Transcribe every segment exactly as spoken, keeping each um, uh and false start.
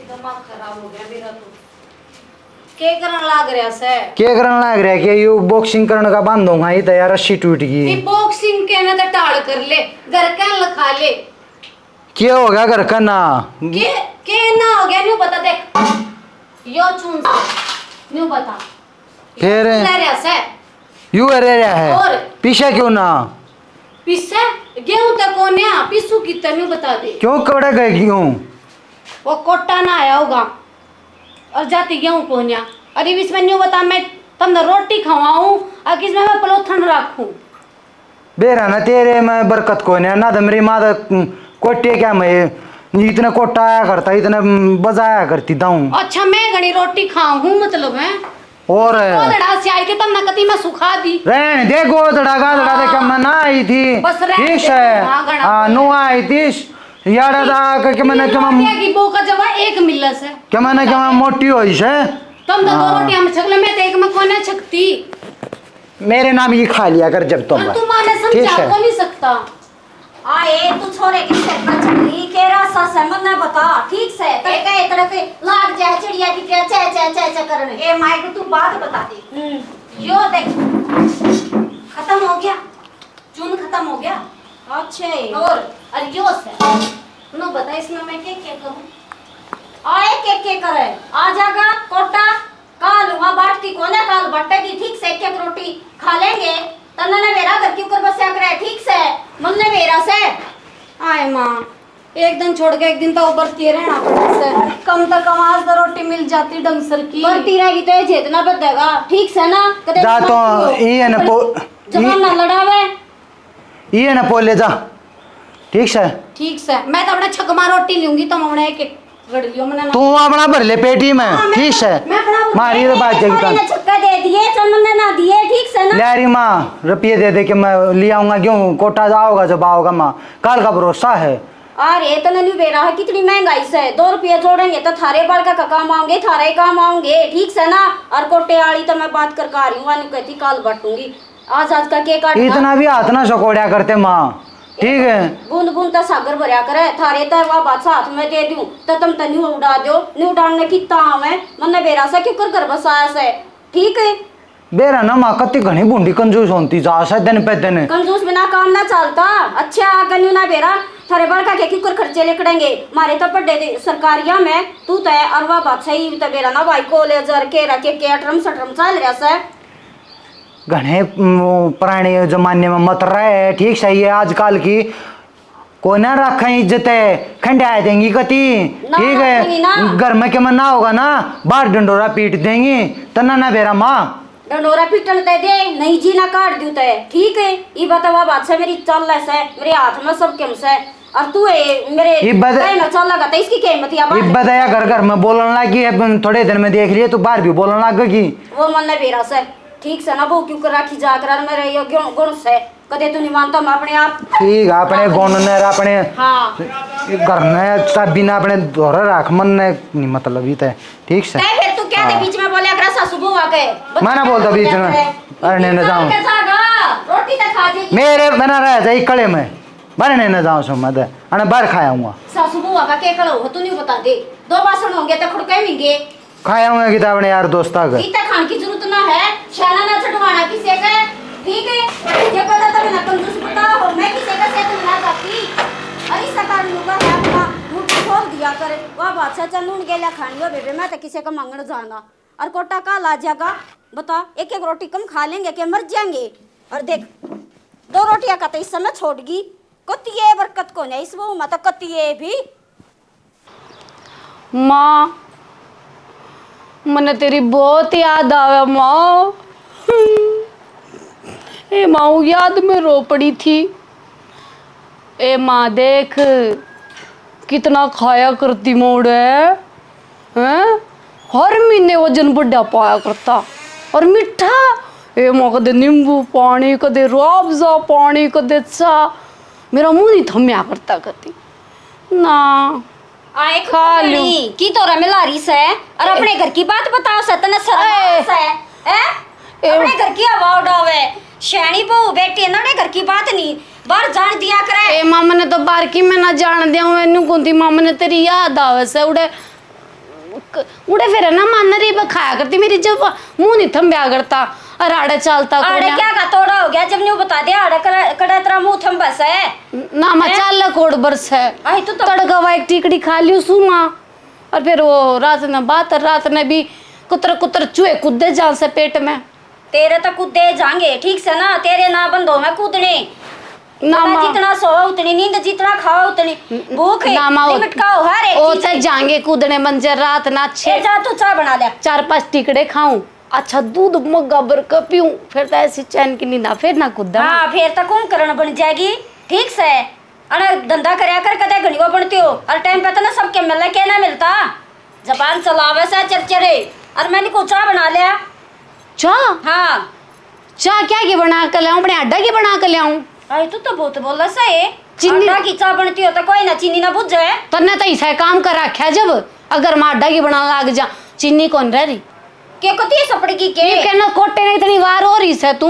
दिमाग खराब हो गया मेरा तो। के करन लाग रहा से? के करन लाग रहा? के यू बॉक्सिंग करन का बंद होगा, ये तो यार रस्सी टूट गई। ये बॉक्सिंग के ना तो टाल कर ले, घर का लखा ले। के हो गया घर का ना? के, के ना हो गया, न्यू बता दे। यो चुन से, न्यू बता। फिर? ले रहा से। यू है, रह रहा है। और? पीछे क्यों ना? पीछे? गेहूं तक कोन्या, पीछू की तन्यू बता दे। क्यों कड़े गए गेहूं? वो कोटा ना आया होगा। और जाती गेहूं कोन्या। अरे इसमें न्यू बता, मैं तमने रोटी खवाऊं, और किसमें मैं पलोथन रखूं? बेरा ना तेरे में बरकत कोन्या, ना तो मेरी माँ तो कोटे क्या मैं इतने कोटा आया करता, इतने बजाया करती दाऊं। अच्छा, मैं घणी रोटी खाऊं हूं, मतलब है? और गोदड़ा से आई थी, तब ना कती मैं सुखा दी। रहन दे, गोदड़ा गादड़ा दे, हाँ। के मैं ना आई थी। बस रहन ठीक दे, से। हाँ, घणा हाँ, बोल। नो आई थी। यार, दा के, के मैंने, के मैं रोटियां की बो का जवा एक मिला से। के मैंने, के मैं मोटी होई से। तुम तो दो हाँ। रोटियां में छक ले, मैं तो एक में कोने छकती। मेरे नाम ये खा लिया कर जब तुम। और तू माने ठीक समझा है। को नहीं सकता। आए, तू छोरे की सिर पर चढ़ी, के रासा से मन्ने बता, ठीक से? तेरे का इतने पे लाग जाए चिड़िया की तरह चै, चै, चै, चै करने। ए माइक, तू बात बता दे। हम्म। यो देख, खत्म हो गया, चून खत्म हो गया। अच्छे। और, और यो से, नो बता, इसमें मैं के, के करूँ? आए, के, के करे? आ जागा, कोटा। काल हुआ बाटती कोने, काल बटेगी ठीक से, एक एक रोटी खा लेंगे। तन्ने ने बेरा घर की ऊपर बस्या करे ठीक से, मन ने बेरा से। आए माँ, एक दिन छोड़ के एक दिन तो बरती रहना पड़े से। कम तो कम आज तो रोटी मिल जाती ढंग सर की। बरती रहेगी तो ये झेतना बधेगा, ठीक से ना? कदे जा तो बरती हो। ये है ना पो-, जबान ना लड़ावे। ये ना पोले जा, ठीक से? ठीक से, मैं तो अपने छकमा रोटी लूंगी, तुम अपने एक एक रड़ लियो, मने ना। तू अपना भर ले पेटी में, हाँ, मैं ठीक तो, से? मैं अपना भर मारी ले, तो बात जगी सारे तन। ने छक्का दे दिए, चंदन ने ना दिए, ठीक से ना? ले रही माँ, रुपये दे दे के मैं ले आऊंगा, क्यों कोटा जाओगा जब आओगा माँ, कल का भरोसा है। अरे, तने न्यू बेरा है, कितनी महंगाई से, दो रुपये जोड़ेंगे तो थारे बालका का काम आऊंगे, थारे ही काम आऊंगे, ठीक से ना? और कोटे आली तो मैं बात करके आ रही हूँ, वानू कहती काल बाटूंगी। आज, आज का केक काटना। इतना भी हाथ ना सकोड़या करते माँ, ठीक है? बूंद बूंद तो सागर भरया करे, थारे तो वा बादशाह हाथ में दे दूं, तो तुम तो न्यू उड़ा दो, न्यू उड़ाने कितना आवे, मन्ने बेरा से क्यों कर घर बसाया से, ठीक है? बेरा ना माँ, कत्ती घणी भूंडी कंजूस होती जा से दिन पे दिन। कंजूस बिना काम ना चलता। अच्छा, आगे न्यू ना बेरा, थारे बड़का के क्यों कर खर्चे लिकड़ेंगे, मारे तो पढ़े दे सरकारिया में, तू तो है, और वा बादशाह ही तो बेरा ना भाई, कॉलेज और के रखे के अटरम सटरम चल रहा से। घणे, उम, पुराने जमाने में मत रहे, ठीक सही है। आजकल की कोना रखें इज्जत है, खंडा देंगी कती, ना ठीक रखेंगी ना। है। घर में के मना होगा ना, बाहर डंडोरा पीट देंगी। तना ना बेरा माँ। डंडोरा पीटन ते दे, नहीं जी ना काट दूं ते, ठीक है। ये बतावा बादशाह मेरी चाल है से, मेरे हाथ में सब कम से, और तू है मेरे इब्बत, कहीं में चाल लगा तो इसकी क्या हिम्मत या बात इब्बत है। या घर घर में बोलन लगी है, थोड़े दिन में देख लिए तू बाहर भी बोलन लग गई। वो मन ने बेरा से, ठीक से ना, वो क्यों कर राखी जा कर मेरे ये गुण, गुण से, कदे तू नहीं मानता, मैं अपने आप ठीक है, अपने गुण ने अपने हाँ। घर ने चाबी ने अपने धोरे रख, मन ने नहीं मतलब ही ते, ठीक से। ते फिर तू क्या हाँ। बीच में बोले अगर सासू बहू आके मैं ना बोलता बीच में। अरे नहीं, नहीं जाऊँ। रोटी तो खा जी। मेरे बना रह जाए कले में। बारे नहीं ना जाऊँ सो मैं तो। अने बाहर खाया हूँ। सासू बहू आका के कलो हो, तू नहीं बता दे। दो बासण होंगे तो खुड़के मिंगे। खाया हूँ किताब ने यार दोस्ता के। इतना खान की जरूरत ना है, शाना ना छुड़वाना किसी के, ठीक है? ये पता तो ना कंजूस पता हो, मैं किसी का सेहत में ना जाती। अरे सरकार लोग है अपना मुंह खोल दिया करे। वाह बादशाह चल नून गेला खानी हो बेबे, मैं तो किसी का मांगण जाना। और कोटा का ला जाएगा, बता, एक एक रोटी कम खा लेंगे क्या, मर जाएंगे? और देख, दो रोटियां का तो इस समय छोड़ गई, कतिए बरकत को नहीं इस बहू में तो, कतिए भी। माँ, मने तेरी बहुत याद आवे माँ। ए माँ, याद में रो पड़ी थी। ए माँ, देख कितना खाया करती मोड़े, हैं? हर महीने वजन बढ़ा पाया करता। और मीठा, ए माँ, कदे नींबू पानी, कदे रुआबजा पानी, कदे चा। मेरा मुंह नहीं थम्या करता कदी ना। आए खा खा लूं। की तोरा मिला रही से और अपने घर की बात बताओ से, तने शर्म आवे से, हैं? ए अपने घर की हवा उड़ावे। श्याणी बहू बेटी है ना, अपने घर की बात नहीं बाहर जान दिया करे। ए मामा ने तो बाहर की मैं ना जान दिया हूँ, इन्नू कुंती मामा ने तेरी याद आवे से उड़े। क-, उड़े फिर ना मान री बखाया करती, मेरी जब मुंह नहीं थम्बया करता। और आड़े चालता आड़े कोन्या। क्या का तोड़ा हो गया? जब न्यू बता दे, आड़े कड़ा, कड़ा तेरा मुंह थम्बा से। ना माँ, अरे? चाल कोड़ बरस है। आई तू तो तड़का वाइक टिकड़ी खा लियो सू माँ। और फिर वो रात ने बात, रात ने भी कुतर कुतर चूहे कूदे जान से पेट में। तेरे तो कूदे जाएंगे, ठीक से ना, तेरे ना बंदो में कूदने। ना ना माँ। जितना सोवा उतनी नींद, जितना खावा उतनी भूख। ना माँ, लिमिट का हो हर एक ओ चीज ते में। जाएंगे कूदने मंजर रात ना ए, छे। जा तू चाय बना ले। चार पांच टिकड़े खाऊं, अच्छा दूध मग्गा भर के पीऊं, फिर तो ऐसी चैन की नींद आ, फिर ना कूदा। हाँ, फिर तो कुंभकर्ण बन जाएगी, ठीक से। अरे धंधा करया कर, कदे घणी वो बनती हो, और टाइम पे तो ना सबके मिले, के ना मिलता। जबान चलावे से चरचरे। और मैंने को चाय बना लिया। चाय? हाँ। चाय क्या की बना के लाऊं? अपने आडा की बना के लाऊं? आई तू तो बहुत बोला सही। चीनी आटा की चाय बनती हो तो कोई ना चीनी ना बुझे। तन्ने तो इसे काम कर रखा जब, अगर मैं आडा की बना लाग जा, चीनी कौन रह रही? के कती सपड़गी के? ये कहना कोटे ने इतनी वार हो रही से तू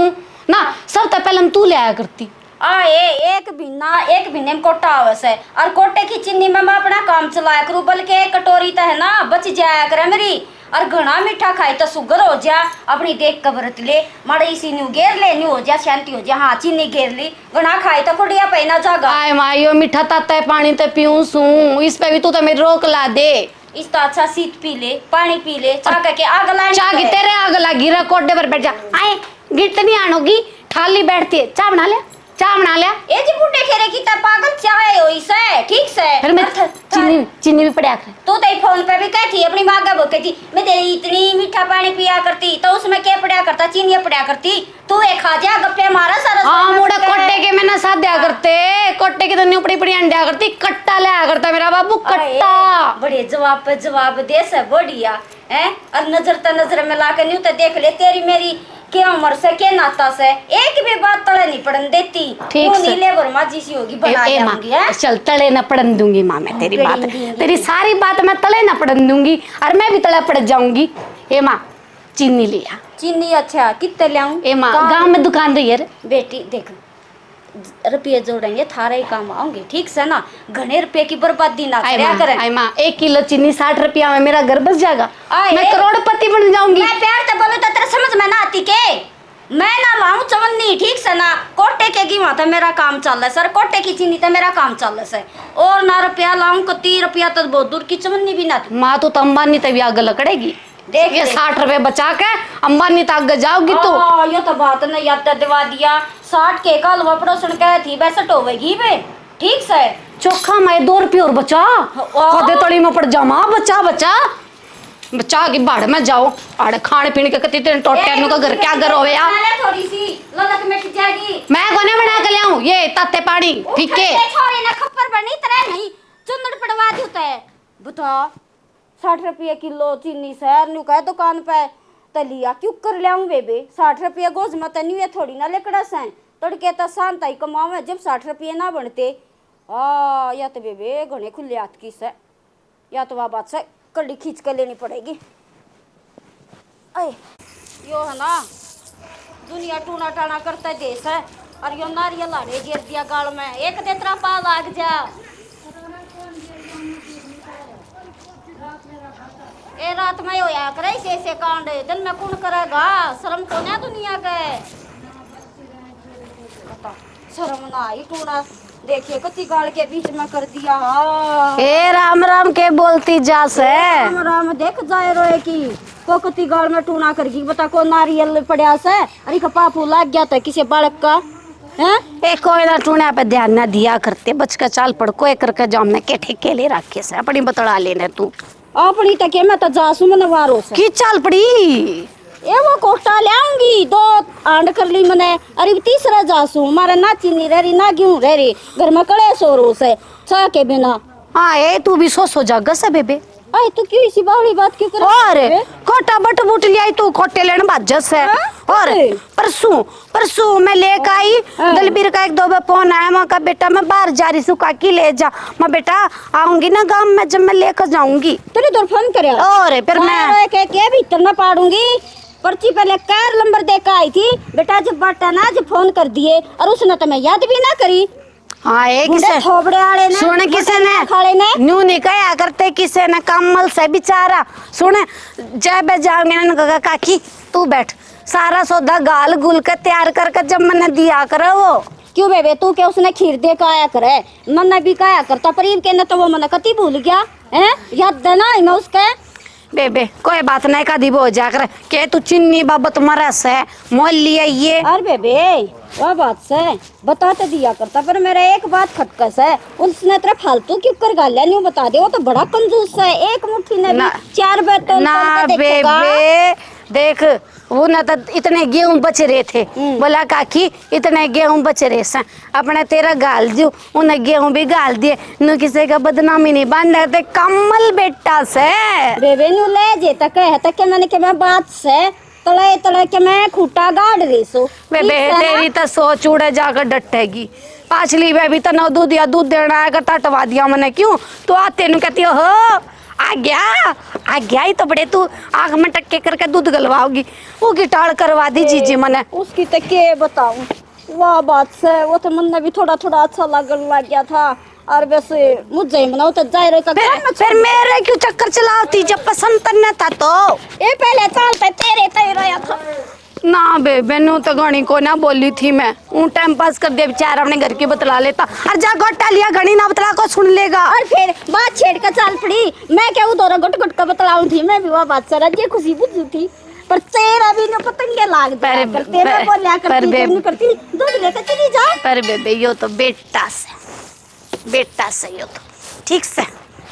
ना, सब तो पहले तू ले आया करती। आए, एक महीना, एक महीने में कोटा आवे से, और कोटे की चीनी में मैं अपना काम चलाया करूँ, बल्कि एक कटोरी तो है ना बच जाया करे मेरी। और घणा मीठा खाई तो शुगर हो जा, अपनी देख के बरत ले। माड़े इसी न्यू गेर ले, न्यू हो जा, शांति हो जा। हाँ, चीनी गेर ली, घणा खाई तो खुड़िया पे ना जागा। आए माँ, यो मीठा ताता है, पानी तो पीऊं सूं, इस पे भी तू तो मेरी रोक ला दे। इस तो अच्छा सीत पी ले, पानी पी ले, चाह करके आग लानी चाह की है। तेरे आग लगी रहा, कोडे पर बैठ जा। आए, गिरत नहीं आनोगी, ठाली बैठती है, चाह बना ले। चाह बना लिया। ए जी बूढ़े खेरे की ता पागल चाय होई से, ठीक से। फिर मैं और थ-, चीनी, थ-, चीनी भी पड़ा कर। तू तो फोन पे भी कहती अपनी माँ का बोके थी, मैं दे इतनी मीठा पानी पिया करती तो उसमें क्या पड़ा करता, चीनी पड़ा करती। तू एक खा जा गप्पे मारा सारा हाँ, सारा मोड़ा गप्पे। कोटे के मैंने साध्या हाँ। करते, कोटे के तो न्यू पड़ी पड़ी अंड्या करती, कट्टा ले आया करता मेरा बाबू, अरे, कट्टा। बड़े जवाब पे जवाब दे से, बढ़िया। हैं? और नजर त नजर मिला के न्यू तो देख ले, तेरी मेरी के उम्र से, के नाता से, एक भी बात तले नहीं पड़न देती। ठीक से। नहीं लेबर माँ जी सी होगी, बना ए, ए माँ, जाऊंगी, हैं? चल, तले ना पड़न दूंगी माँ मैं तेरी बात। तेरी सारी बात मैं तले ना पड़न दूंगी और मैं भी तले पड़ जाऊंगी। ए माँ, चीनी लिया। चीनी? अच्छा, कितने ल्याऊं? ए माँ, गांव में दुकान रही है रे। बेटी, देख, रुपये जोड़ेंगे, थारे ही काम आऊंगे, ठीक से ना? घणे रुपये की बर्बादी ना करया माँ, करे। आए माँ, एक किलो चीनी साठ रुपया में मेरा घर बस जाएगा। आए। मैं करोड़पति बन जाऊंगी। मैं प्यार से बोलूं तो तेरे समझ में ना आती के? मैं ना लाऊं चवन्नी, ठीक से ना? कोटे के घी तो मेरा काम चल रहा है सर, कोटे की चीनी तो मेरा काम चल रहा है। और ना रुपया लाऊं, कती रुपया तो बहुत दूर की चवन्नी भी ना थी। माँ, तू तो अंबानी तभी आग लकड़ेगी। देख ये ले। साठ रुपए बचा के अंबानी तक आगे जाओगी तू। हाँ, यो तो बात ने याद दिवा दिया। साठ के का हलवा पड़ोसन कहे थी, वैसे टोवेगी बे। ठीक से। चोखा मैं दो रुपये और बचा। हाँ। कदे तली में पड़ जा माँ, बचा, बचा। बचा की भाड़ में जाओ। आड़े खान पीन के कति तेरे टोटे नु का घर क्या घर होवे यार। बना ले थोड़ी सी, ललक मिट जाएगी। मैं कोने बना के ले आऊं ये ताते पानी, ठीक है? छोरे ना खप्पर बनी तरह नहीं, चुंदड़ पड़वा दूं तै। बता। साठ रुपये किलो चीनी शहर न्यू कहे दुकान पे, त लिया क्यों कर ल्याऊं बेबे? साठ रुपये गोज में त न्यू ये थोड़ी ना लेकड़ा सै। तड़के त शांत ही कमावे जब साठ रुपये ना बनते। आ, या तो बेबे घणे खुले हाथ की सै। या तो वा बात सै, कड़ी खींच के लेनी पड़ेगी। आए, यो है ना, दुनिया टूणा टाणा करता देश है, और यो नारियल आड़े गिर दिया गाल में, एक दे तेरा पा लाग जा। ए रात में होया करे ऐसे ऐसे कांड, दिन में कौन करेगा? शर्म कोन्या दुनिया के। बता, शर्म ना आई टूणा। देखिए, कति गाल के बीच में कर दिया। हाँ। ए, राम राम के बोलती जा से। ए, राम राम, देख जाए रोए की। को कति गाल में टूणा कर गई, बता को नारियल पड़ा से। अरे, का पापू लाग गया था किसी बालक का, हैं? ए, कोई ना टूणा पे ध्यान ना दिया करते, बच के चाल पड़, कोई करके जाम ने के ठेके ले रखे से, अपनी बतला लेने तू। अपनी तो के, मैं तो जासू, मने वारो से। की चाल पड़ी? ए, वो कोटा ल्याऊंगी, दो आंड कर ली मने। अरे, तीसरा जासू, मारे ना चीनी रह रही, ना गेहूं रह रही, घर में कलेश हो रो से, चाह के बिना। हाँ, ए, तू भी सो सो जागा से, बेबे। आए, तू क्यों इसी बावली बात क्यों कर और रही है? कोटा बट बूट लियाई तू, कोटे लेने भाजस है। हाँ? और अरे। परसों परसों मैं लेके आई, हाँ। दलबीर का एक दो बार फोन आया, मैं कहा, "बेटा, मैं बाहर जा रही सूं, काकी ले जा।" मैं, "बेटा, आऊंगी ना गांव में, जब मैं लेकर जाऊंगी।" तूने तो फोन करया? और फिर मैं मारो एक, एक ये भीतर ना पाड़ूंगी। पर्ची पहले कार नंबर दे के आई थी, बेटा, जब बाटा ना, जब फोन कर दिए, और उसने तो मैं याद भी ना करी। हाँ, ए भूंडे किसे थोबड़े आले ने, सुन, किसे ने खाले ने। न्यू नहीं कहा करते, किसे ने कम्मल से बेचारा। सुन, जब जाओगे ना, कहा, "काकी, तू बैठ, सारा सौदा गाल गुल के तैयार करके जब मन्ने दिया करे वो।" क्यों बेबे, तू के उसने खीर दे के आया करे? मन्ने भी कहा करता, पर इब के न तो वो मन्ने कती भूल गया, हैं? याद देना ही मैं उसके। बेबे, कोई बात नहीं, कदी भी हो जा करे। के तू चीनी बाबत मरा से, मोल लिया ये। अरे बेबे, वह बात से, बता तो दिया करता, पर मेरा एक बात खटका से, उसने तेरा फालतू क्यों कर गालिया, न्यू बता दे, वो तो बड़ा कंजूस है, एक मुट्ठी ने भी ना, चार बार तो ना तोड़ के देखेगा। बेबे, देख, वो ना तो इतने गेहूं बच रहे थे, हम्म। बोला, "काकी, इतने गेहूं बच रहे से, अपने तेरा गाल दियो।" उन्हें गेहूं भी गाल दिए। नु किसी का बदनामी नहीं बांधा, ते कम्मल बेटा से। बेबे नु ले जे तक है, तक के मैंने के मैं बात से, तले तले के मैं खूटा गाड़ रही सो। बेबे, इस तरह तेरी तो सोच उड़े जाकर डटेगी। पाछली बेबी तो नौ दूध या दूध देना आएगा, टटवा दिया मैंने। क्यों? तू आते नु कहती हो, "हो, आ गया, आ गया ही तो बड़े तू आंख में टक्के करके दूध गलवाओगी।" वो की टाल करवा दी जीजी मने। उसकी तो के बताऊं, वाह बात से, वो तो मन में भी थोड़ा थोड़ा अच्छा लगन लग गया था। और बस मुझे ही बनाओ तो जाए रहे तो फिर, घर में फिर छोड़ दो। मेरे क्यों चक्कर चलाती जब पसंद तन्ने था तो? ये पहले चालते तेरे तय रहा था। ना बेबे, न्यू तो घणी को ना बोली थी मैं। ऊं टाइम पास कर दिया बेचारा, अपने घर की बतला लेता। और जा गोटा लिया घणी ना बतला को सुन लेगा। और फिर बात छेड़ के चाल पड़ी। मैं क्या उधर गुट गुट का बतलाऊं थी, मैं भी वह बात से राजी खुशी बुझू थी। पर तेरा भी ना पतंगे लाग दिया पर, करते, मैं पर, बोल्या पर करती, बेब- तुम करती, दूध लेके चली जा। पर बेबे, यो तो बेटा से, बेटा से यो तो। ठीक से,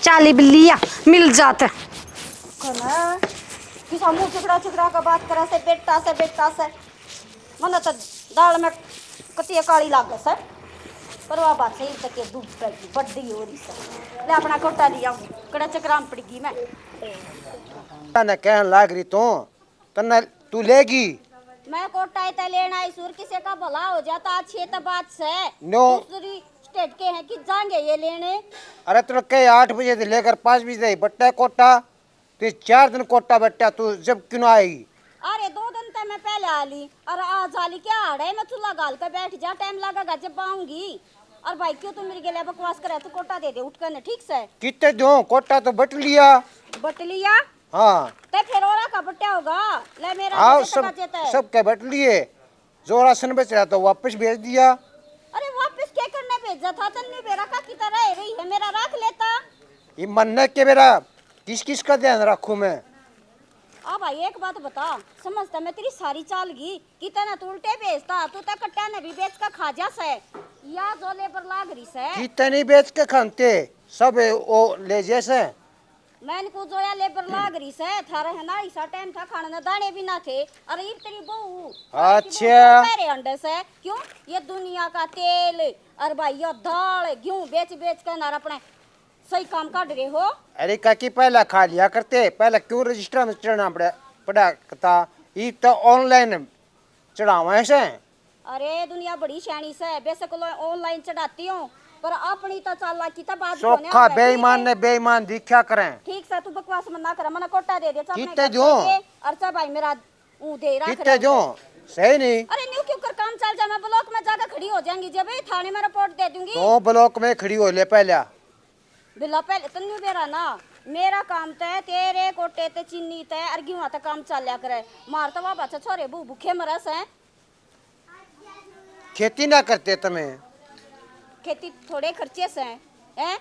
चाली बिल्लिया मिल जाते। कना, किसा मुंह चिकड़ा चिकड़ा का बात करे से, बेटा से, बेटा से। मने तो दाल में कतिया काली लागे से। पर वह बात सही तक के धूप पे की बड्डी हो रही से। ले अपना कोटा लिया, कड़ा चक्राम पड़ गई मैं। ने कहन लाग रही तू, तन्ने तू लेगी। मैं कोटा इतना लेना आई सुर, किसी का भला हो जाता, अच्छी तो बात से। नो। दूसरी स्टेट के हैं कि जाएंगे ये लेने। अरे तो के आठ बजे से लेकर पाँच बजे तक बट्टा कोटा। ते चार दिन कोटा बट्टा, तू जब क्यों ना आएगी? अरे दो दिन तो मैं पहले आ ली, और आज आ ली क्या आड़े? मैं चूल्हा गाल के बैठ जा, टाइम लगेगा जब आऊंगी। और भाई क्यों तू मेरी गले बकवास करे, तू कोटा दे दे उठ कर ने, ठीक से? कितने दो कोटा तो बट लिया। बट लिया? हाँ। ते फिर औरा का बट्टा होगा? ले मेरा आओ, दे दे सब, टका जेता है। सबके बट लिए। जो राशन बच रहा था वापस भेज दिया। अरे वापस क्या करने भेजा था? तन्ने बेरा का की तरह रह रही है, मेरा रख लेता। ये मन ने के बेरा किस किस का ध्यान रखूं मैं? आ भाई एक बात बता, समझता मैं तेरी सारी चाल गई। कितना तू उल्टे भेजता, तू तो कट्टा ने भी बेच के खा जा से। या जो लेबर लाग रही से। कितने बेच के खाते, सब वो ले जैसे। मैं इनको जोया लेबर लाग रही से, थारे है ना ऐसा टाइम था खाने ना दाने भी ना थे। अरे इब तेरी बहू, थारे की बहू अच्छा। मेरे अंडे से क्यों? ये दुनिया का तेल और भाई ये दाल गेहूं बेच बेच कर ना अपने सही काम काट रहे हो। अरे काकी पहला खा लिया करते, पहला क्यों रजिस्टर में चढ़ना पड़ा, पड़ा था, ये तो ऑनलाइन चढ़ावा है से। अरे दुनिया बड़ी सियाणी से, बेशक लो ऑनलाइन चढ़ाती हूँ, पर अपनी तो चालाकी तो बात कोने चोखा आवे, ठीक बेईमान है? ने बेईमान दिखा करें। ठीक से तू बकवास मत ना कर, मने कोटा दे दे, चाहे अपने कितने घर दो? दे दे, और चाहे भाई मेरा ऊ दे रख कितने रहे। दो? सही नहीं। अरे न्यू क्यों कर काम चल जा, मैं ब्लॉक में जाकर खड़ी हो जाऊंगी, जब ये थाने में रिपोर्ट दे दूंगी। तो ब्लॉक में खड़ी हो ले पहले। बिल्ला पहले तन्नू बेरा ना, मेरा काम तै तेरे कोटे ते चीनी तै और गेहूं तै काम चाल्या करे। मार तो बाबा छे छोरे भू भूखे मरे से। खेती ना करते तमे? खेती थोड़े खर्चे से, हैं?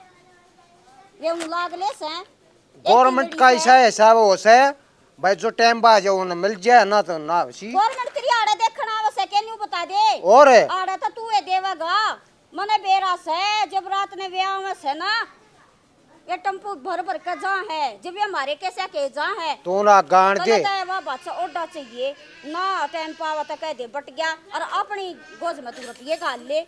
ये उन लाग ले से। गवर्नमेंट का ऐसा हिसाब हो से, भाई जो टाइम बा जाओ ना मिल जाए ना तो ना होसी। गवर्नमेंट तेरी आड़े देखना आवे से, के न्यू बता दे। और? आड़े तो तू ये देवेगा। मने बेरा से, जब रात ने ब्याह में से ना, ये टेम्पू भर भर के जा है, जब ये हमारे कैसे के जा है। तू ना गान तने दे। तो ये वा बादशाह ओडा चाहिए ना, टाइम पावा तो कह दे बट गया, और अपनी गोज में तू रुपये घाल ले।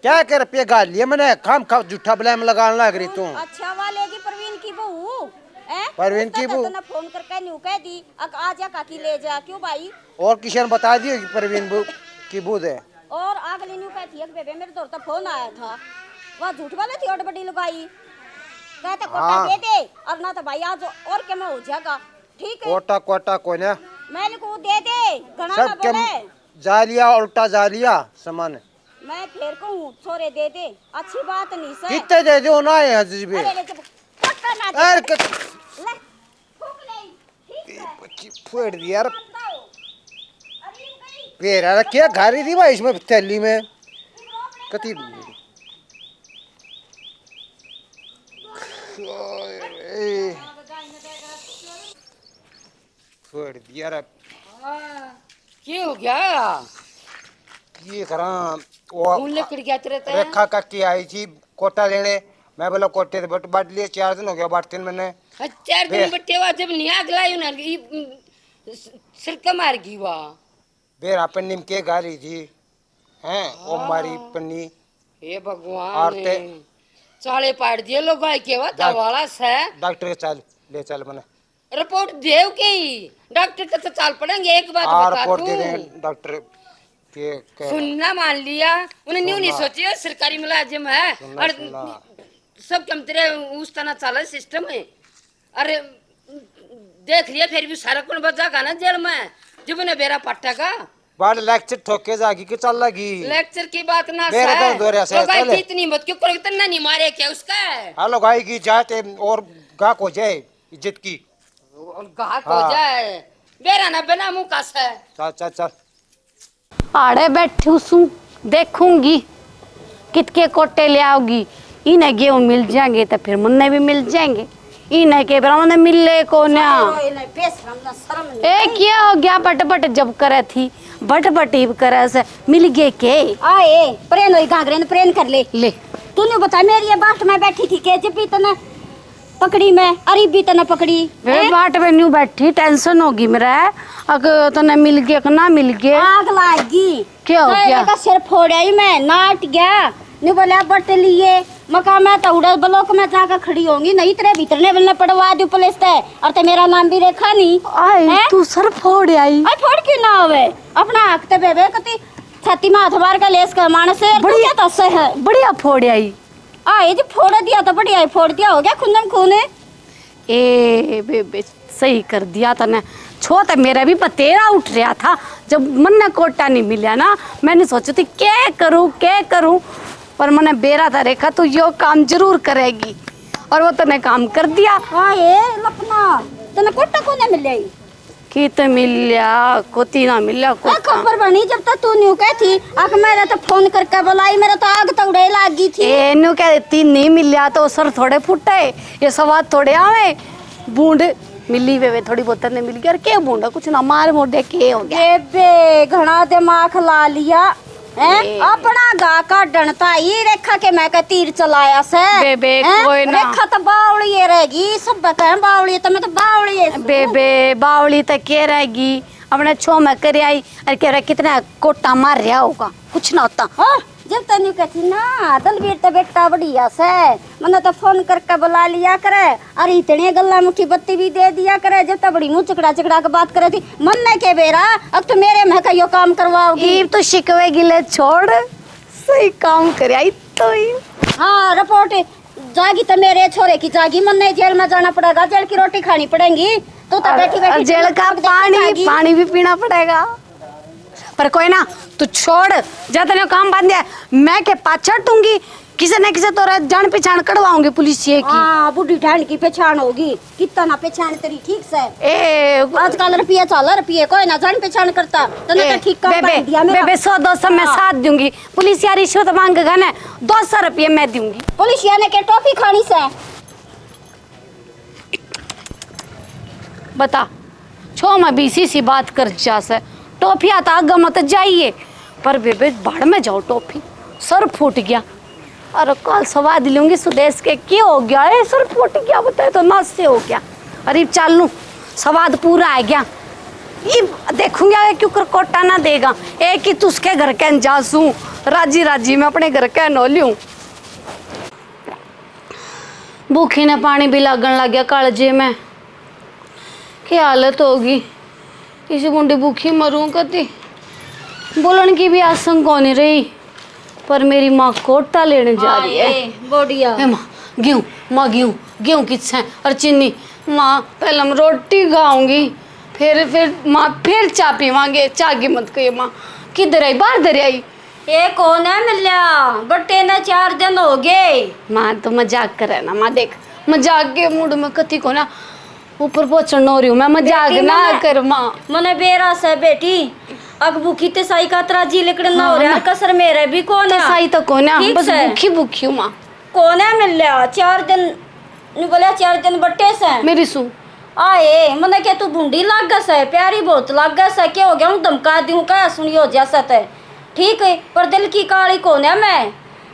क्या के रुपये घाल लिए मैंने, खाम खा झूठा blame लगाने लग रही तू। अच्छा वाले की परवीन की बहू, हैं? परवीन की बहू। तने फोन करके न्यू कह दी, अक आ जा काकी ले जा, क्यों भाई? और किसी ने बता दियो कि परवीन बहू की बहू है? और अगली न्यू कहती है कि बेबे मेरे दौर तो फोन आया था, वह झूठ वाले थी और बड़ी लुगाई, कहते कोटा हाँ। दे दे, और ना तो भाई आज और के में हो जाएगा, ठीक है? कोटा, कोटा कोई ना। मैंने को दे दे, घना ना सब के बोले। जा लिया, उल्टा जा लिया सामान। मैं फिर कहूँ, छोरे दे दे, अच्छी बात नहीं सै। कितने दे दो ना है हजरी पे। अरे, ले चुप, पक्का ना दे। अरे, क- ले, फूक ले, ठीक है। बच्ची फोड़ दी यार। मानता हो। अरे, यूं कहीं। फिर यार, क्या खा रही थी भाई इसमें थैली में? कति छोड़ दिया रे। हाँ, के हो गया? ये करा, वो खून लिकड़ गया तेरे ते? रेखा काकी आई थी कोटा लेने, मैं बोला कोटे से बट बांट लिए, चार दिन हो गया बांटते ने मैंने। हाँ, चार दिन बे- बट्टे हुआ, जब नहीं आग लाई उन्हें, ये, स-, सिरका मार गई वा। बेरा पन्नी में के गा रही थी, हैं? ओ हाँ। मारी पन्नी। हे भगवान, और ते- चाले पाड़ दिए लोग भाई के वा, डॉक-, वाला से। डॉक्टर के चल, ले चल मने। रिपोर्ट देव के ही, डॉक्टर के तो चाल पड़ेंगे, एक बात हाँ, बता रिपोर्ट दे तू। दें डॉक्टर के, के सुनना मान लिया, उन्हें न्यू नहीं सुनना। सोचिए, सरकारी मुलाजिम है, सुनना, और सुनना। सब कम तेरे उस तरह चाले सिस्टम है। अरे, देख लिया, फिर भी सारा कौन बचागा ना जेल में, जब उन्हें बेरा पटेगा। बाल लेक्चर ठोके जागी कि चल लगी। लेक्चर की बात ना बेरा सै। दर्द हो रहा सै, तो भाई चल। इतनी हिम्मत क्यों करोगे? तन्ने नहीं मारे क्या उसका? हेलो भाई की जात है और गाहक हो जाए इज्जत की। और गाहक हो हाँ। जाए। बेरा ना बना मुंह का सै। चल, चल, चल। आड़े बैठी सूं, देखूंगी कितके कोटे ले आओगी। इन्हें गेहूं मिल जाएंगे तो फिर मुन्ने भी मिल जाएंगे। इन्हें के बेरा उन्हें मिले को ना। सारो इन्हें बेशरम ना शर्म नहीं। ए, क्या हो गया? बट बट जब करे थी, बट बट इब करे से, मिल गए के? आए, प्रेन होई घाघरे ने प्रेन कर ले। ले। तूने बता, मेरी ये बाट में बैठी थी के, जब भी तने पकड़ी मैं, अरे भी तने पकड़ी, वे हैं? बाट में न्यू बैठी, टेंशन होगी मेरा, अग तने मिल गए कि ना मिल गए? आग लागी। क्या हो गया? का सिर फोड़ आई मैं, नाट गया। न्यू बोला बट लिए, मका मैं तो उड़ा ब्लॉक में जाकर खड़ी होंगी, नहीं तेरे भीतर ने बलने पड़वा दूं पुलिस ते, और ते मेरा नाम भी रेखा नहीं। आए, हैं? तू सर फोड़ आई। आए, फोड़ क्यों ना आवे? अपना हक ते बेबे कती छाती में हाथ मार के लेस के मानस है, तू बढ़िया, क्या तस है? बढ़िया फोड़ आई। आए जी, फोड़ दिया तो बढ़िया ही फोड़ दिया, हो गया खूनम खून। ए बेबे, सही कर दिया तने। छो तो मेरा भी पतेरा उठ रहा था, जब मन्ने कोटा नहीं मिला ना, मैंने सोचा थी क्या करूं, क्या करूं, पर मैंने बेरा था रेखा, तू यो काम जरूर करेगी, और वो तने काम कर दिया। हाँ, ए लपना, तने कोटा को नहीं मिले? कित मिल्या, कोती ना मिल्या, आ, कोता। खबर बनी जब तक तू न्यू कह थी, आख मेरा तो फोन करके बुलाई, मेरा तो आग तौड़े लाग गई थी। ए, न्यू कह देती, नहीं मिल्या तो सर थोड़े फुटे, ये सवाद थोड़े आवे। बूंद मिली वे, वे थोड़ी बहुत ने मिल गया, और के बूंदा, कुछ ना मार मोड़ दे, के हो गया? बेबे, घना दिमाग ला लिया। हैं? ए। अपना गा काढ़ण ताई रेखा के मैं के तीर चलाया से। बेबे, हैं? कोई ना। रेखा तो बावली है रहेगी, सब कहें बावली है, तो मैं तो बावली है। बेबे, बावली तो के रहेगी? अपने छो में कर आई, और कह रहा कितना कोटा मार रहा होगा, कुछ ना होता। हाँ, जब तक न्यू कहती ना, दलवीर तो बेटा बढ़िया से, मन्ने तो फोन करके बुला लिया करे, अरे इतने गल्ला मुखी बत्ती भी दे दिया करे, जब तक बड़ी मुंह चिकड़ा चिकड़ा के बात करे थी, मन्ने के बेरा, अब तो मेरे में का यो काम करवाओगी। ईब तो शिकवे गिले छोड़, सही काम कर आई तो ही। हाँ, रिपोर्ट जागी तो मेरे छोरे की जागी, मन्ने जेल में जाना पड़ेगा, जेल की रोटी खानी पड़ेगी। तू तो और बैठी बैठी जेल का पानी, पानी भी पीना पड़ेगा। पर कोई ना, तू छोड़, जा तने काम बांधे, मैं के पाछा टूंगी, किसे न किसे तोरा जान पहचान कढ़वाऊंगी पुलिस ये की। हाँ, बूढ़ी ढांड की पहचान होगी, कितना ना पहचान तेरी ठीक से। ए, आजकल रुपये चाल रुपये, कोई ना जान पहचान करता, तने ए, तो ठीक काम बेबे, बांध दिया मेरा। बेबे, सौ दो सौ मैं हाँ। साथ दूंगी, पुलिस यार रिश्वत मांगेगा ना, दो सौ रुपये मैं दूंगी। पुलिस यार ने के टॉफी खानी से। बता, छो में भी इसी सी बात कर जा से। टॉफिया तो आगे मत जाइए, पर बेबे भाड़ में जाओ टॉफी, सर फूट गया। और कल सवाद लूंगी सुदेश के, क्या हो गया? ए, सर फूट गया, बताए तो नाश से हो गया। अरे चालू, सवाद पूरा आ गया। ये देखूंगी आगे क्यों कर कोटा ना देगा। एक ही तुसके घर के जा सूं, राजी राजी मैं अपने घर के नो लूं। भूखी ने पानी भी लागण लग गया कालजे में। क्या हालत होगी, इसी मुंडी भूखी मरूं कती। बोलण की भी आसंग कोनी रही, पर मेरी माँ कोटा लेने जा रही है। ए, बढ़िया। ए माँ, गेहूं, माँ गेहूं, गेहूं किस है और चीनी। माँ, पहले हम रोटी खाऊंगी, फिर, फिर माँ, फिर चाय पीवांगे। चाय की मत कहिए माँ, किधर आई, बाहर धर आई। ये कौन है मिल्या? बट्टे ने चार दिन हो गए। माँ तो मजाक करे ना, माँ देख, मजाक के मूड में कथी को ना ऊपर पहुंचण हो रही हूँ मैं, मजाक बेटी, ना मने, कर माँ। मने बेरा से बेटी, अक भूखी ते साई का तरा जी लिकड़न ना हो रहा, कसर मेरे भी कौन है। साई तो कौन है, ठीक बस से। भूखी भूखी हूँ माँ। कौन है मिल्या? चार दिन, न्यू बोलिया, चार दिन बट्टे से। मेरी सु। आए, मने के तू भूंडी लागे से, प्यारी बहुत लागे से, के हो गया? हूँ धमका दूँ, कह सुनियो जैसा ते। ठीक है, पर दिल की काली कौन है मैं?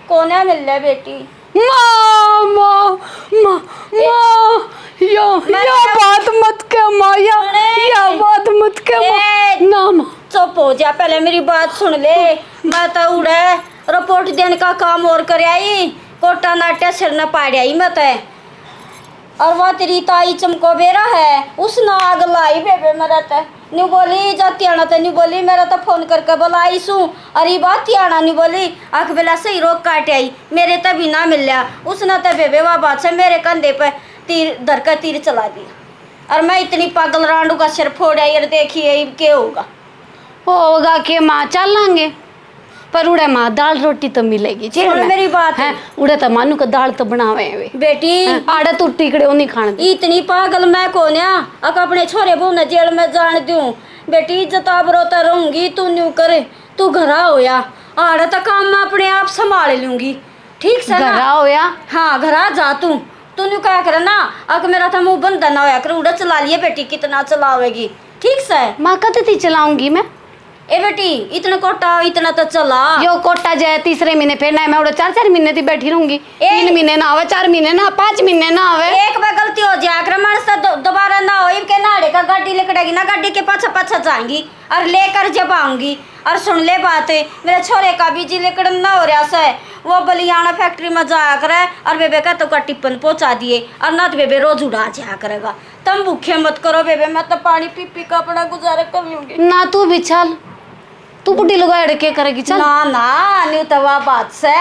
कौन है मिल्या बेटी? माँ, माँ, माँ, माँ, यो, मैं यो क्या बात मत कह माँ, या, सुने? या बात मत कह माँ। ए, ना माँ। चुप हो जा, पहले मेरी बात सुन ले। मैं तो उड़े रिपोर्ट देने का काम और कर आई, कोटा नाट्य सिर न पाड़ आई मैं तो। और वह तेरी ताई चमको बेरा है, उसने आग लाई बेबे मेरा ते। न्यू बोली जातियाना ते, न्यू बोली मेरा ते फोन करके बुलाई सू। अरे बातियाना न्यू बोली, आख बेला सही रोक काट आई, मेरे ते भी ना मिल्या। उसने ते बेबे वा बात से मेरे कंधे पे तीर धर के तीर चला दिया। और मैं इतनी पागल रांडू का सिर फोड़ आई, और देखिए इब के होगा। होगा के माँ, चल लांगे। पर उड़े माँ दाल रोटी तो मिलेगी, ठीक सुन है ना? मेरी बात। हैं, उड़े तो मानू का दाल तो बनावे हैं वे। बेटी, हैं, आड़े तू टिकड़े नहीं खान दे। इतनी पागल मैं कोन्या, अक अपने छोरे बहू ने जेल में जान दूं। बेटी, इज्जत आबरो तो रहूंगी, तू न्यू करे, तू घरा होया, आड़े तो काम मैं अपने आप संभाल लूंगी, ठीक से ना? घरा होया? हाँ, घरा जा तू। तू न्यू कहा करे ना, अक मेरा था मुंह बंद ना होया कर, उड़े चला लिए बेटी, कितना चलावेगी, ठीक से? माँ, कद थी चलाऊंगी मैं? ए बेटी, इतना कोटा, इतना तो चला। यो कोटा जे तीसरे महीने फेरना है, मैं उड़े चार चार महीने थी बैठी रहूंगी। ए। तीन महीने ना आवे, चार महीने ना, पाँच महीने ना आवे। एक बार गलती हो जाया करे, मन से दो-, दोबारा ना हो। इनके नाड़े का गाड़ी लिकड़ेगी ना, गाड़ी के पाछा पाछा जाएंगी और लेकर जब आऊंगी। और सुन ले बात, मेरे छोरे का भी जी लिकड़न ना हो रहा से, वो बलियाना फैक्ट्री में जाया करे और बेबे का तो का टिप्पन पहुंचा दिए, और ना तो बेबे रोज उड़ा जाया करेगा। तम भूखे मत करो बेबे, मैं तो पानी पी पी के अपना गुजारा कर लूंगी। ना तू भी चल, तू बुढ़ी लुगाई अड़ के करेगी, चल। ना ना, न्यू तो वा बात से,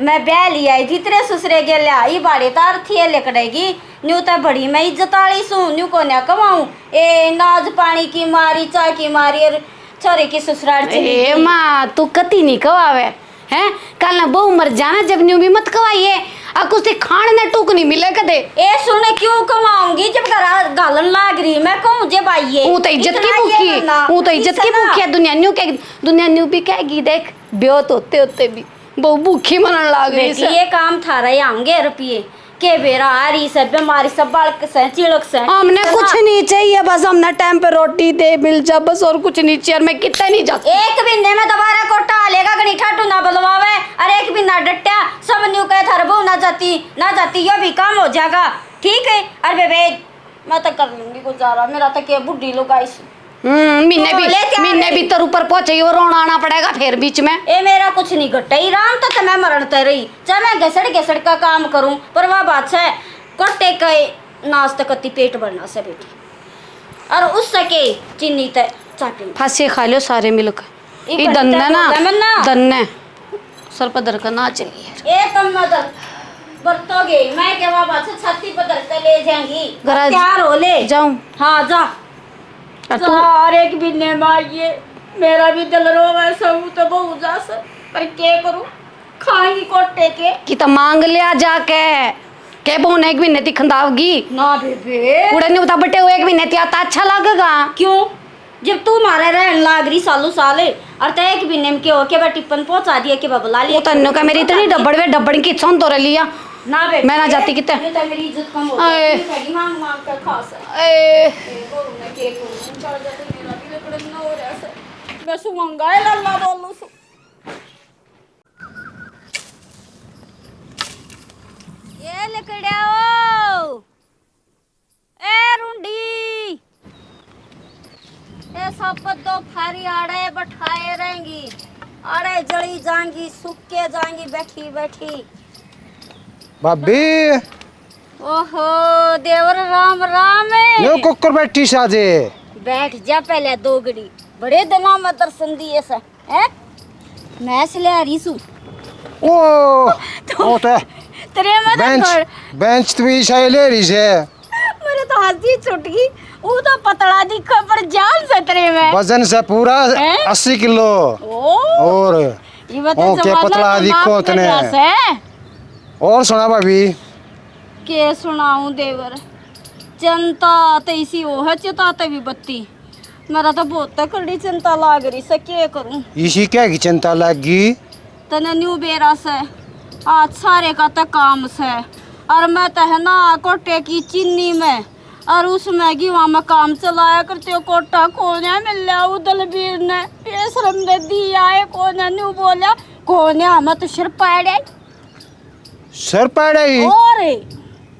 मैं ब्याह ली आई थी तेरे ससुरे गेल्या, ई बाड़े तार थी लिकड़ेगी। न्यू तो बड़ी मैं इज्जत आली सूं, न्यू कोन्या कमाऊं। ए नाज पानी की मारी, चाय की मारी, और छोरे की ससुराल चली ए गई। माँ, तू कती नहीं कवावे। हैं? कल ना बहू मर जाना जब, न्यू भी मत कवाइए। आ कुछ ते खाण ने टूक नहीं मिले कदे। ए सुन, क्यों कवाऊंगी जब घरा घालन लाग रही, मैं कहूं जे भाई ये। ऊ तो इज्जत की इतना ये भूखी, करना। ऊ तो इज्जत की इतना। भूखी है। दुनिया न्यू के, दुनिया न्यू भी कहेगी, देख, ब्योत होते होते भी बहू भूखी मरन लाग रही बेटी, से। ये काम थारा ही आऊंगे रुपये। के बेरा आ रही से, बीमारी से, बालक से, चिड़क से। हमने है ना? कुछ नहीं चाहिए, बस हमने टाइम पे रोटी दे, मिल जा, बस और कुछ नहीं चाहिए। और मैं कितना नहीं जाती। एक महीने में दोबारा कोटा आ लेगा, घणी ठाडू ना बलवावे। और एक महीना डट्या, सब न्यू कहे, "थारे बहू ना जाती, ना जाती, यो भी काम हो जाएगा।" ठीक है, अरे बेबे, मैं तो कर लूंगी गुजारा, मेरा तो के बुढ़ी लुगाई से। हम्म, महीने तो भी, ले तैयार महीने रही। भीतर ऊपर पहुंचे, वो रोना आना पड़ेगा फिर बीच में। ए, मेरा कुछ नहीं घटे, ईरान तो मैं मरण ते रही, चाहे मैं घसड़ घसड़ का काम करूं, पर वह बात है, कोटे के नाच तक कत्ती पेट भरना से बेटी, और उससे के चीनी ते चाटनी। फांसी खा लो सारे मिलकर। ई ई बड़ी धन तय है ना, बोला मन्ना। धन है। सर पर धर कर नाच रही है। ए कम मदर, बरतोगे, मैं के बाबा से छाती पर धर कर ले जाएंगी। गरज तैयार हो ले। जाऊं? हाँ, जा। और तू? चार एक महीने में आइए, मेरा भी दिल रोवे, सहू तो बहु जा से, पर के करूं, खाएंगी कोटे के। कि तो मांग लिया जाके, के बहू ने एक महीने ती खंदावगी। ना बेबे। उड़े नहीं बता बटे, वो एक महीने ती आता अच्छा लगेगा। क्यों? जब तू मारे रहन लाग रही सालों साल, और तै एक महीने में के हो के बा टिप्पन पहुंचा दिया, के बा बुला लिया। वो तन्नू का मेरी इतनी डबड़ वे, डबड़ की छौं तो रह लिया। ना बेटी, मैं ना जाती किते। ये तो मेरी इज्जत कम हो आए। जाती है, तेरी मांग मांग कर खा सक। ए। ए, बहू ने के करूं, चल जा, तो मेरा भी लकड़न ना हो रहा सर। मैं सुमंगा है, लल्ला बोलूं सु। ये लकड़िया ओ। ए रुंडी, ए सब दो थारी आड़े बैठाए रहेंगी, आड़े जली जाएंगी, सूख के जाएंगी बैठी बैठी। भाभी। ओहो, देवर राम राम। यो कुकर बैठी साजे। बैठ जा पहले दो घड़ी, बड़े दिना में दर्शन दिए से। हैं? मैं से ले आ रही सू। ओ, तो ओ तो तेरे में तो बेंच, थोड़- बेंच तो भी शायद ले रही से। मेरे तो हंसी छूट गई। वो तो पतला दिखो पर जान से तेरे में। वजन से पूरा हैं? अस्सी किलो। ओ। और ये बता ओ, के जमाना पतला तो दिखो माफ तने। कर से। और सुना भाभी? के सुनाऊं देवर, चिंता तो इसी वो है, चिता ते भी बत्ती। मेरा तो बहुत तकड़ी चिंता लाग रही से, के करूं? इसी क्या की चिंता लाग गई? तने न्यू बेरा से, आज सारे का तो काम से, और मैं तो है ना कोटे की चीनी में, और उसमें गिवा में काम चलाया करते हो। कोटा कोन्या मिल्या उदल बीर ने, बेशरम ने दिया है कोन्या, न्यू बोला कोन्या, मैं तो सिर पाड़े। सर पाड़े ही? और?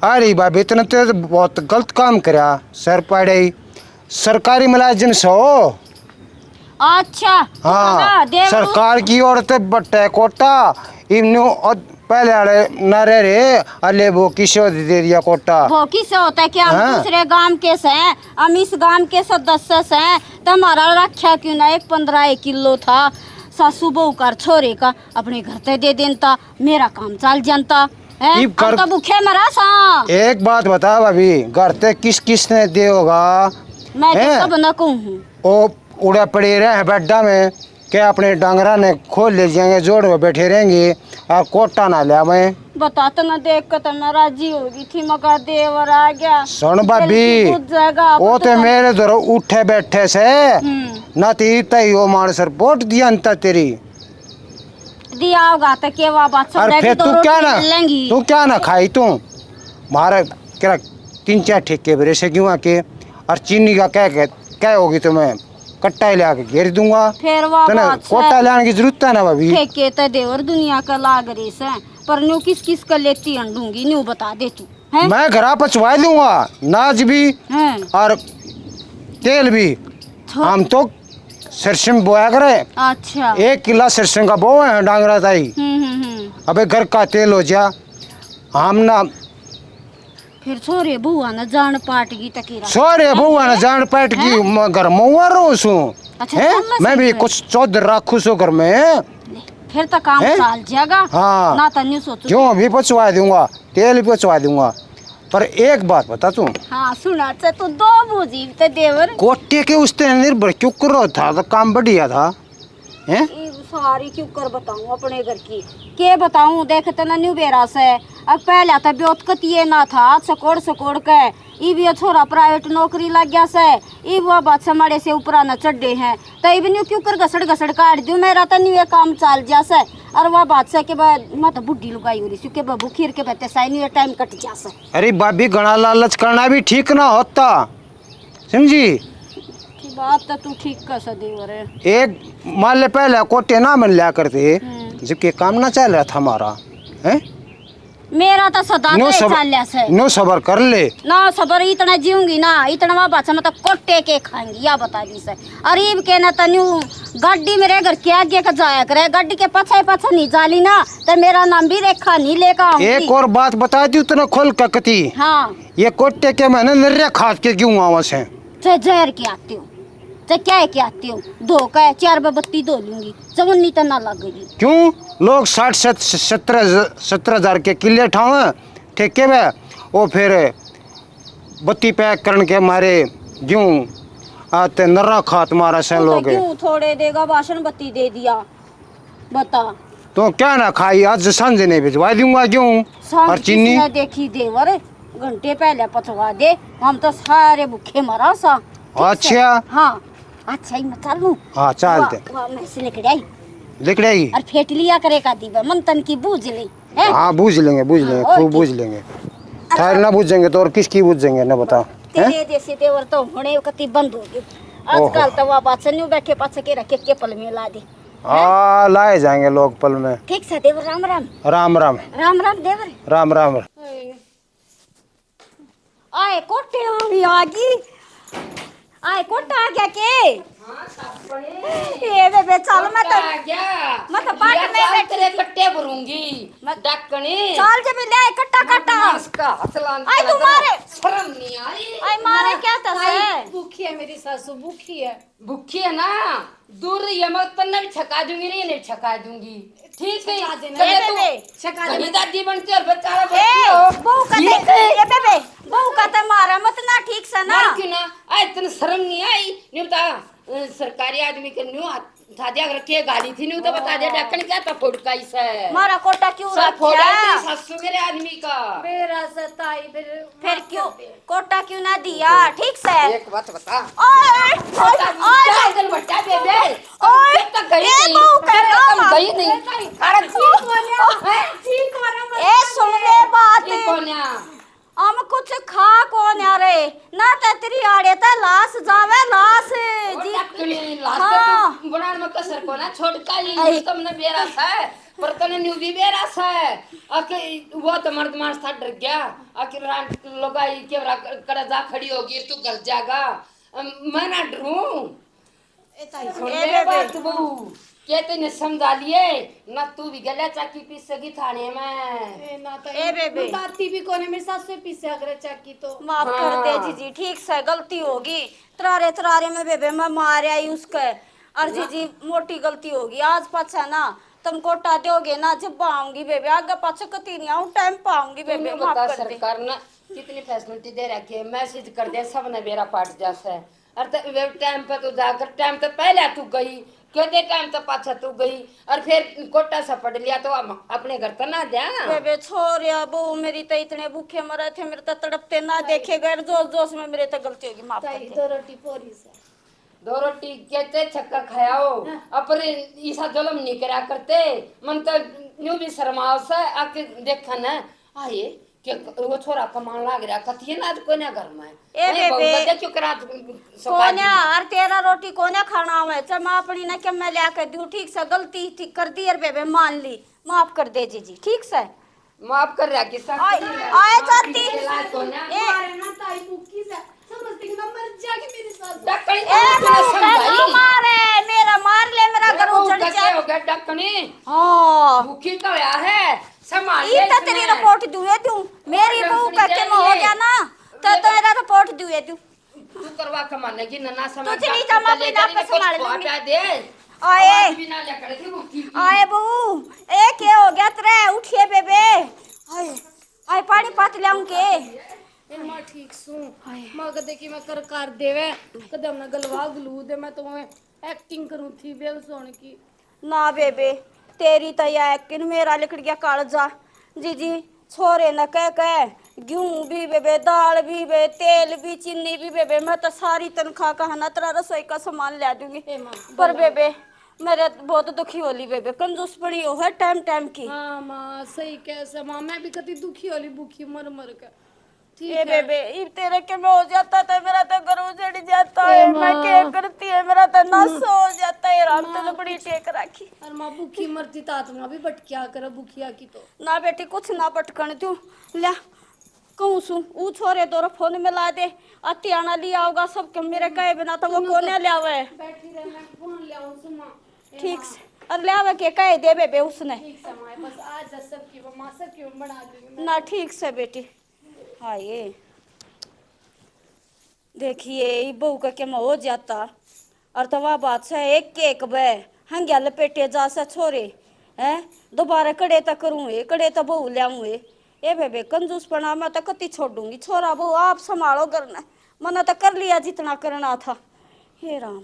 अरे भाभी, इतना तो बहुत गलत काम करया। सर पाड़े ही सरकारी मुलाजिम सो। अच्छा। हाँ, ना, देख लो। सरकार की ओर ते बट्टे कोटा, इन्नु अ-, पहले आले ना रह रहे, अले वो किसे दे दिया कोटा। वो किसे होता है कि हम हाँ। दूसरे गांव के से, हम इस गांव के सदस्य से, तो हमारा रखा क्यों ना एक पन्द्रह एक किलो था, सासू बहू कर छोरे का अपने घर ते दे देता, मेरा काम चल जाता। हैं? इब हम कर तो भूखे मरा सा। एक बात बता भाभी, घर ते किस किस ने दे होगा? मैं तो हैं? सब न कहूँ हूँ। ओ उड़ा पड़े रहे हैं बेड्डा में, क्या अपने डांगरा ने खोल ले जाएंगे, जोड़ में बैठे रहेंगे और कोटा ना ले आवे। बता तो ना, देख के तो मैं राजी हो गई थी, मगर देवर आ गया। सुन भाभी, जल्दी बुझ जाएगा, वो अब तो तो मेरे धोरे उठे बैठे से, हम्म। ना तो इतना ही वो मानस रिपोर्ट दिया न तेरी। दिया होगा तो के बाबा, और फिर तू क्या ना, लेंगी। तू क्या ना खाई तू? मारे करा तीन चार ठेके बेरे से क्यों आके, और चीनी का कह के, कह होगी तो मैं कट्टा ही ले आके घेर दूंगा। फिर वाह तने बात कोटा है। लाने की जरूरत है ना भाभी। ठेके तो देवर दुनिया का लाग रही से, पर न्यू किस किस का लेती अंडूंगी, न्यू बता दे तू। हैं? मैं घरा पचवा दूंगा, नाज भी हैं। और तेल भी। छो- हम तो सरसों बोया करे। अच्छा। एक किला सरसों का बोवे हैं डांगरा ताई। हम्म, हम्म, हम्म। अबे घर का तेल हो जा, हम ना फिर छोरे बुआ ने जान पाट गई तकी रख। छोरे बुआ ने जान पाट गई, हैं? मैं घर में हुआ रहूं सूं। अच्छा, हैं? चल ना मैं सही भी में। कुछ चौधर रखू सो घर में। ले, फिर तो काम हैं? चल जाएगा। हाँ। ना तो न्यू सोचू। क्यों, अभी पचवा दूंगा, तेल भी पचवा दूंगा। पर एक बात बता तू। हाँ, सुना, अच्छा, तू दो बूझी ते देवर। कोटे के उस ते निर्भर क्यों कर रहा था, तो काम बढ़िया था। हैं? ई सारी क्यों कर बताऊं अपने घर की? के बताऊं, देख तने न्यू बेरा से। अब पहला तो ब्योत कतिये ना था, सकोड़ सकोड़ के। इब ये छोरा प्राइवेट नौकरी लग गया से। इब वह बात से माड़े से ऊपरा न चढ़े हैं। तो इब न्यू क्यों कर घसड़ घसड़ काट दूं? मेरा तो न्यू ये काम चल जा से। और वह बात से के बा-, मैं तो बुढ़ी लुगाई हो रही सी, के बा भूखी के बहते साई न्यू ये टाइम कट जा से। अरे भाभी, घना लालच करना भी ठीक ना होता। समझी? की बात तो तू ठीक कह सा देवर। एक मान ले पहले कोटे ना बन लिया करते, हम्म। जबकि काम ना चल रहा था हमारा, हैं? मेरा तो सदा नो से सबर, चाल्या से। नो सबर कर ले। ना सबर इतना जीऊंगी ना, इतना बाबा से मैं तो कोटे के खाएंगी, या बता दी से। अरीब के ना तन्यू गाड़ी मेरे घर के आगे का जाया करे, गाड़ी के पाछे पाछे नहीं जाली ना, तो मेरा नाम भी रेखा नहीं लेकर आऊंगी। एक और बात बता दी तूने खोल के कती। हाँ। ये कोटे के मैंने नर्रे खाद के क्यों आवा से? चाहे जहर के आते हो, चाहे क्या है के आते हो, धो के चार बे बत्ती धो लूंगी, जवानी तो ना लगेगी। क्यों? लोग साठ सत-, सत्तर, सत्तर हजार के किले ठावे ठेके में, वो फिर बत्ती पैक करण के मारे क्यों आते नर्रा खात मारा से वो तो लोग। क्यों थोड़े देगा, भाषण बत्ती दे दिया। बता। तो क्या ना खाई, आज सांझ ने भिजवा दूंगा क्यों? सांझ और चीनी? किसने देखी देवर, घंटे पहले पचवा दे, हम तो सारे भूखे मरा सा। ठीक से? अच्छा। हाँ, अच्छा ही मैं चल लूं। हाँ, चल वाह, दे। वाह, मैं से लिकड़ आई। लिकड़ आई? और फेट लिया करे का दीवा, मन तन की बूझ ले, हैं? हाँ, बूझ लेंगे, बूझ हाँ, लेंगे, और खूब की? बूझ लेंगे। अच्छा। थारे ना बूझेंगे तो और किसकी बूझेंगे ना, बता, तेरे हैं? जैसे देवर तो होने कति बंद हो गए। ओहो। आजकल तो वह बात से न्यू बैठे पाछे के रखे के पल में ला दे। हाँ, लाए जाएंगे लोग पल में। ठीक से देवर, राम राम। राम राम। राम राम देवर। राम राम। आए कोटे आनी आ गई। आए कोटा आ गया के? हाँ, सापने। ए बेबे, चल, मैं तो कोटा आ गया। मैं तो बाट या में चल, बैठी तेरे थी। कट्टे भरूंगी। मैं डाकनी। चल जब ले कट्टा, कट्टा। मांस का हाथ लान आई के तू लगा। मारे। शर्म नहीं आई? आई मारे ना, क्या था आई से? भूखी है मेरी सासू, भूखी है। भूखी है ना, दूर रही है, मैं तन्ने भी छका दूंगी, नहीं, नहीं छका दूंगी। ठीक है, छका देना। कदे ए तू बेबे, छका घनी देना। दादी बनती और बेचारा ए, बनती हो। बहू का ठीक ते, है। ए बेबे, बहू का ते मारा मत ना, ठीक से ना। मार क्यों ना? आ, इतनी शर्म नहीं आई? नहीं बता, अ, सरकारी आदमी के न्यू हाथ बता दिया, अगर के गाली थी नहीं तो बता दिया, ढक्कन क्या था फोड़ का इसे? मारा कोटा क्यों सब फोड़ा रखा? तेरी सासू मेरे आदमी का। मेरा सताई फिर फिर माफ क्यों कर दे। कोटा क्यों ना दिया? ठीक से। एक बात बता। ओए, ओए, ओए, ओए। बच्चा बेबे। ओए, तक गई ये नहीं। बहू कर तेरे दो। तक गई नहीं। अरे ठीक हो गया। हैं? ठीक हो गया। ए, सुन ले बात। ठीक हो गया। हम कुछ खा कौन आ रे? ना ते तेरी आड़े ते लाश जावे, लाश। ओ जी। डकनी, लाश तो हाँ। तू बनाने में कसर को ना, छोटका ही, आई। तुमने बेरा सा है, पर तने न्यू भी बेरा सा है। आके वो तो मर्द मास था, डर गया। आके रात लुगाई के बरा-, करे जा खड़ी होगी, तू घर जागा। अम, मैं ना डरूं। ए ताई, सुन ए ले बेबे। बात बहू, के तैने समझा लिए ना, तू भी गला चाकी पीसेगी थाने में। ए ना ताई, ए बेबे। मैं दाती भी कोने, मेरी सासू पीसे अगर चाकी तो। माफ कर दे हाँ। जीजी, ठीक से गलती होगी। तरारे तरारे में बेबे मैं मार आई उसके। और ना। जीजी मोटी गलती होगी, आज पाछा ना तुम कोटा दोगे ना, जब आऊंगी बेबे, आगे पाछे कती नहीं आऊं, टाइम पे आऊंगी बेबे, तूने माफ बता कर दे। सरकार ने कितनी फैसिलिटी दे रखी है, मैसेज कर दे, सबने बेरा पाट जा से। और त-, वे टाइम पे तू जाकर, टाइम तो पहले तू गई, कहते टाइम तो पाछा तू गई, और फिर कोटा से पढ़ लिया तो हम अपने घर तो ना जा। बेबे छोरिया, बहू मेरी तो इतने भूखे मरे थे, मेरे तो तड़पते ना देखे गए, जोश जोश में मेरे तो गलती होगी, माफ कर ताई, दे। दो रोटी पोरी से। दो रोटी के ते छक्का खाया हो, हाँ। अपर ईसा जुलम नहीं करा करते। मन तो न्यू भी शर्माओ से, आके देखा ना, आए के वो छोरा कमान लाग रहा, कतिये ना कोई ना घर में। ए ए, बहू बेबे, का देखियो करा सका कोन्या, दी। और तेरा रोटी कोन्या खाना आवे, च मैं अपनी ना के मैं लिया के दूं, ठीक से गलती ठीक कर दी, और बेबे मान ली, माफ कर दे जीजी, ठीक से। माफ कर रहा किसा आए, आए चाची। ए। मारे ना ताई मुक्की से, समझती कि ना मर जाएगी मेरी सासू। डकनी ए, तो ना समझाई। मारे, मेरा मार ले, मेरा घर उजड़ जाए। हो गया डकनी। हाँ। मुक्की तो होया है, संभाल ले इसने। तेरी रिपोर्ट दुए दूं, मेरी बहू का के हो गया ना, तो तेरा रिपोर्ट दुए दूं। तू करवा के मानेगी ना, ना समझ तुझे नहीं जमा पे ना संभाल लूंगी। दे। आए। आवाज भी ना लेकर थी वो की, की। आए बहू, ए के हो गया तेरे? उठिए बेबे। आए, आए पानी पात लाऊं के? ए माँ ठीक सूं। आए। माँ कदे की मैं कर कर देवे, कदे हमने गलवा गलू दे, मैं तो मैं एक्टिंग करूं थी बेल सोन की। ना बेबे, तेरी तो या एक्टिंग, मेरा लिकड़ गया कालजा। जीजी, छोरे न कह कह, गेहूं भी बेबे, दाल भी बे, तेल भी, चीनी भी बेबे, मैं तो सारी तनख्वाह का है ना तेरा रसोई का सामान ला दूंगी। ए माँ, पर बोलो। बेबे, मेरे बहुत दुखी होली बेबे, कंजूसपनी हो है टाइम टाइम की। हाँ माँ, सही कह से माँ, मैं भी कति दुखी होली भूखी मर मर के। ठीक ए है। बेबे, इब तेरे के में हो जाता तो मेरा तो घर उजड़ जाता ए है, मैं माँ। क्या करती है, मेरा तो नाश हो जाता है, राम तो माँ, बड़ी कुछ टेक राखी। और माँ भूखी मरती तो आत्मा भी भटकिया करे भूखिया की तो। ना बेटी, कुछ ना भटकन तू, ल्या, कहूँ सू, ऊ छोरे दो फोन मिला दे, अतियाना लिया होगा सबके, मेरे कहे बिना तो वो कोने ल्यावे। बैठी रह, मैं फोन ले आऊं सुमा। ए ठीक माँ। से, और ल्यावे के कह दे बेबे उसने। ठीक से माँ, बस आज सबकी वो माँ सबकी वो बना दूंगी मैं। ना ठीक से बेटी। हाय, देखिए, ई बहू का के में हो जाता। और तो वह बात से एक के एक बे हंग्या लपेटे जा से छोरे, हैं? दोबारा कड़े तक करूँ है, कड़े तक बहू ल्याऊँ है। ए बेबे, कंजूसपना मैं तो कति छोड़ूंगी। छोरा बहू आप संभालो घर ने, मना तो कर लिया जितना करना था। हे राम।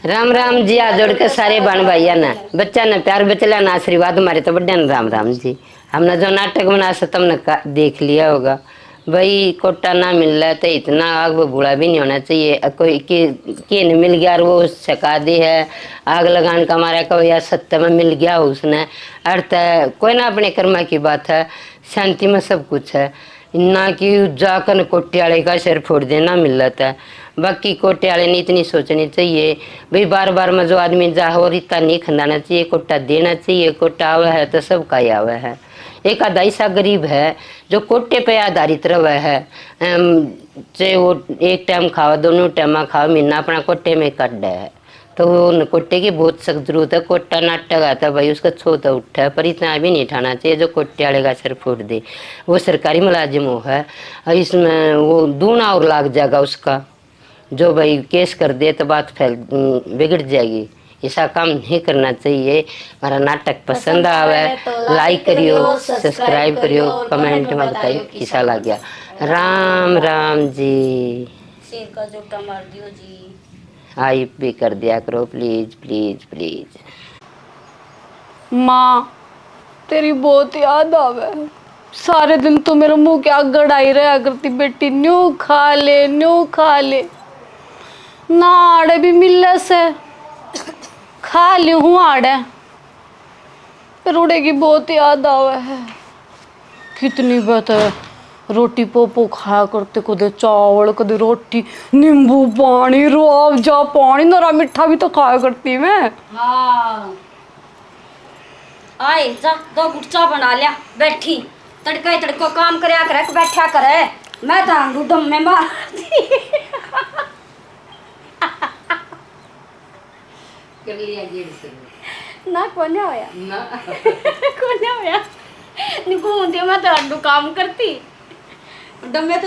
राम राम जी, हाथ जोड़ के सारे बहन भाइयां ने, बच्चा ने प्यार बचला ने आशीर्वाद मारे तो बड्डे ने राम राम जी। हमने जो नाटक बना से तुमने का-, देख लिया होगा भाई, कोटा ना मिल रहा तो इतना आग बबूला भी नहीं होना चाहिए। अ, कोई के, के ने मिल गया और वो सका दी है, आग लगाने का मारा को या सत्य में मिल गया हो उसने। अर्थ है, कोई ना अपने कर्मा की बात है, शांति में सब कुछ है। ना कि जाकर कोटे वाले का सिर फोड़ देना मिलत है। बाकी कोटे वाले ने इतनी सोचनी चाहिए भाई, बार बार में जो आदमी जा हो, रिता नहीं खंदाना चाहिए, कोटा देना चाहिए। कोटा आवे है तो सबका ही आवे है। एक आधा ऐसा गरीब है जो कोटे पे आधारित रहे है, अम, चाहे वो एक टाइम खावे, दोनों टाइम खावे, महीना अपना कोटे में काटे है। तो वो न कोटे की बहुत सख्त जरूरत है। कोटा नाटक आता है भाई, उसका छो तो उठा है, पर इतना भी नहीं ठाना चाहिए जो कोटे वाले का सिर फोड़ दे। वो सरकारी मुलाजिम हो है, और इसमें वो दूना और लाग जाएगा उसका। जो भाई केस कर दे तो बात फैल, बिगड़ जाएगी। ऐसा काम नहीं करना चाहिए। हमारा नाटक पसंद पसंद आवे आवे तो like like करियो, करियो, subscribe subscribe करियो, करियो, comment comment में में बताइयो बताइयो किसा किसा लग गया। राम राम जी। शेर का जोटा मार दियो जी। हाइप भी कर दिया करो, प्लीज, प्लीज, प्लीज। माँ, तेरी बहुत याद आवे। सारे दिन तू मेरे मुंह के आगे अड़ाई रहा करती, "बेटी, न्यू खा ले, न्यू खा ले।" ना आड़े भी मिले से, खा ली हूँ आड़े। रोड़े की बहुत याद आवे है। कितनी बेहतर रोटी पोपो खाया करते, कदे चावल, कदे रोटी, नींबू पानी, रुआबजा पानी, नरा मीठा भी तो खाया करती मैं। हाँ। आए जा, दो घुट चाय बना लिया, बैठी। तड़का ही तड़को काम करया करे, बैठा करे। मैं तो आंगू डम्मे मारती। कर लिया गेड़ से। ना, कोन्या होया। ना। कोन्या होया। नी घूमती, मैं तो अड्डू काम करती। डम्मे तो